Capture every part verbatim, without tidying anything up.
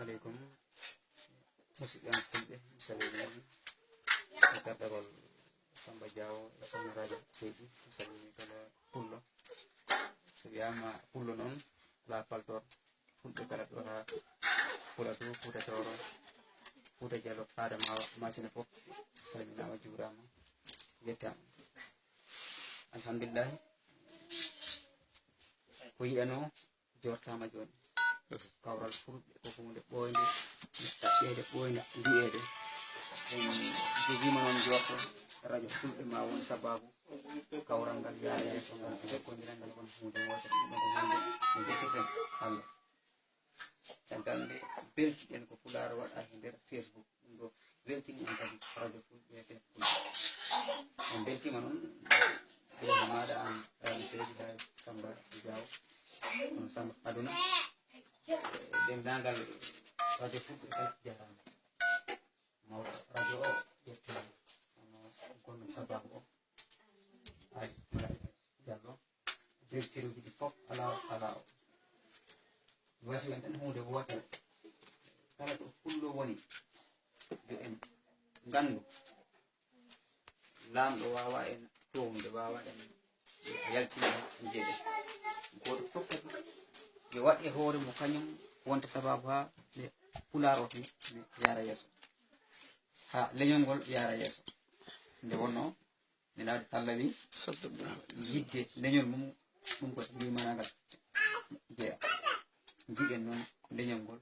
Aleykum. Musidɓe am fulɓe, mi salmini on. E gardagol Samba Diawo e Sohna Raja Seydi, mi salmini kala pullo. So wiyaama pullo noon, alaa paltoor. Fulɓe kala ɗo haa Fuladu, Fuuta Tooro, Fuuta Jallo, Adamawa, Masina fof, salminaama, juuraama, yettaama. Alhamdulillahi. Ko yiyanoo, jortaama jooni. Kawral fulɓe ko huunde ɓooynde, ɗaɓɓeede, ɓooyna, mbiyeede. En jogiima noon njorto, rajo fulɓe ma won sabaabu kawral ngal yaara yeeso, ngal jokkondiral ngal won huunde wootere, ɗum ko hannde en njettirten Allah. Caggal nde mbeltiɗen ko Pulaar waɗa he nder Facebook, ɗum ɗo weltini en kadi rajo fulɓe e télé fulɓe. En mbeltiima noon, ɓeydi maaɗa aan, Rawane Seydi Laay Samba Diaw, kono Samba Aduna, e denndaangal rajo fulɓe kala jaaraama. Mawɗo rajo o ƴetti hono gonɗo sabaabu o, Ali Ibrahima Diallo, directeur uji ɗi fof alaa o, alaa o. Wasi men tan huunde wootere, kala ɗo pullo woni, yo en nganndu, laamɗo waawa en toownude, waawa en yaltinde jeeɗe. Gooto fof kadi yo waɗ e hoore mum kañum wonta sabaabu haa nde Pulaar o ne yaara yeeso, haa leñol ngol yaara yeeso. Nde wonnoo Nelaaɗo Allah wi, sallallahu alaihi wasallam, yidde leñol mum, ɗum ko mbimanaagal jeya. Njiɗen noon leñol ngol,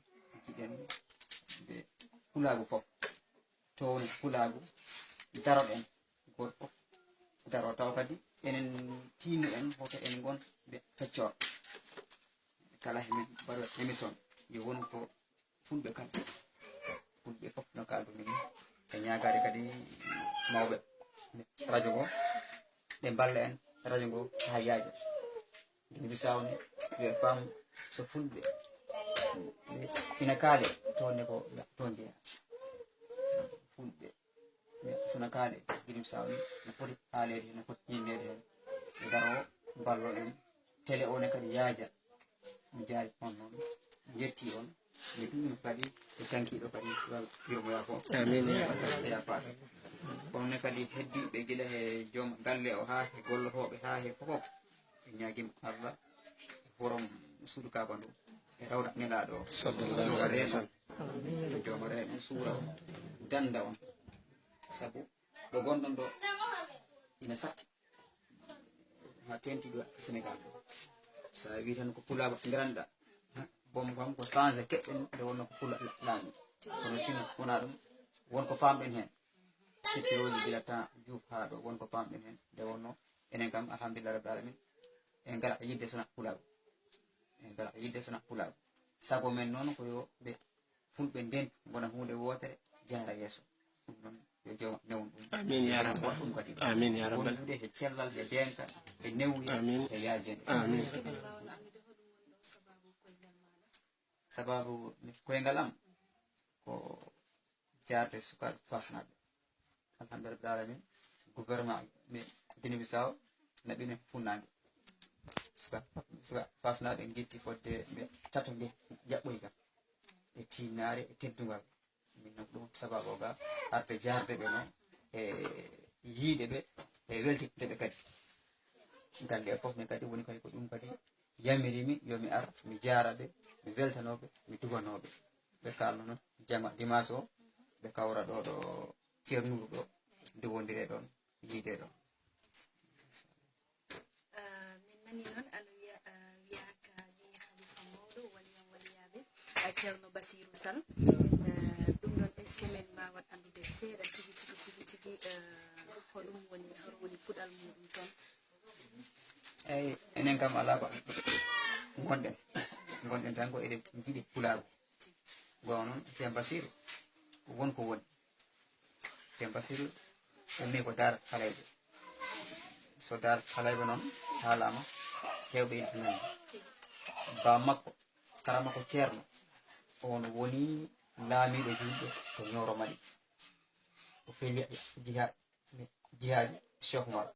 njiɗen ɓe pulaagu fof. To woni pulaagu, daroɗen, gooto fof daro. Tawa kadi enen tiinno en, hoto en ngon ɓe feccoor. Kala hemin mbaɗo émission, yo won ko fulɓe kamɓe. Fulɓe fof no kaaldu min. E ñaagaade kadi mawɓe rajo ngo, ɓe mballa en rajo ngo haa yaaja. Guinée Bissau ne, yo e paam so fulɓe ina kaale, toon ne ko toon jeyaa. Fulɓe so na kaale, Guinée Bissau ne, no foti haaleede heen, no foti ñemmeede heen. Ɓe ngaroo, mballoo en. Télé o ne kadi yaaja. Mi jaari on noon, mi yetti on. Mi ɗum kadi ko cankiiɗo kadi, yo Allah yurmo yaafo. Amin. Yo Allah yaafo. Kono ne kadi heddiiɓe gila he joom galle o haa he gollotooɓe haa he fof. E ñaagim Allah, horom suudu Kaaba ndu, e rawda Nelaaɗo o. Sallallahu alaihi wasallam. Jooma reeɗo suura on, dannda on. Sabu ɗo gonɗon ɗo ina satti. Haa teeŋti ɗo e Senegaal. So a wii tan ko pulaagu nderanɗa, boom kam ko changé keɓɓen nde wonnoo ko pula laami. Kono sino wonaa ɗum, won ko paamɗen heen. Sippirooji gila temps Juuf haa ɗo, won ko paamɗen heen. Nde wonnoo enen kam, alhamdulillah rabbil alamin, en ngala yiɗde sona pulaagu. En ngala yiɗde sona pulaagu. Sago men noon ko yo ɓe fulɓe ndentu, ngona huunde wootere, jaara yeeso. Ɗum noon yo jooma newnu ɗum. Amin ya rabbal. Ɗum kadi. Amin ya rabbal. Wondude he cellal, e denka, e newuya, amin, e yaajende. Amin. Sababu koyngal am ko jaarde sukaaɓe Faasnaaɓe. Alhamdulillahi rabbil alamin. Gouvernement mi Guinée Bissau naɓini funnaange. Suka, suka Faasnaaɓe ngitti fodde ɓe tato nge jaɓɓoyi kam. E tiinnaare, e teddungal. Min noon ɗum sababu o ga arde jaarde ɓe noon, e yiide ɓe, e weltinde ɓe kadi. Galle e fof ne kadi woni kadi ko ɗum kadi yamirimi yo mi ar, mi jaara ɓe, mi weltanoo ɓe, mi duwanoo ɓe. Ɓe kaalno noon jama dimanche o, ɓe kawra ɗo, ɗo Ceerno Nuuru ɗo, nde wondire ɗon, yiide ɗon. Ah, min nani noon ano wiya, ah, wiya ka wi Khalifa mawɗo, waliyan waliyaaɓe, ah, Ceerno Basiru Sal. Ah, ɗum ɗon, est-ce que min mbaawa anndude seeɗa tigi, tigi, tigi, tigi, ah, ko ɗum woni, hono woni puɗal muɗum toon? Eyi, enen kam alaa ko ngonɗen. Ngonɗen tan ko eɗen njiɗi pulaagu. Goonga noon, Ceerno Basiru, ko won ko woni. Ceerno Basiru ummi ko Daara Falayɓe. So Daara Falayɓe noon haalaama, heewɓe ina nganndi. Baa makko, kara makko Ceerno, on woni laamiiɗo juulɓe to Ñooro Mali. O feli jiha-, jihaaji Cheikh Oumar.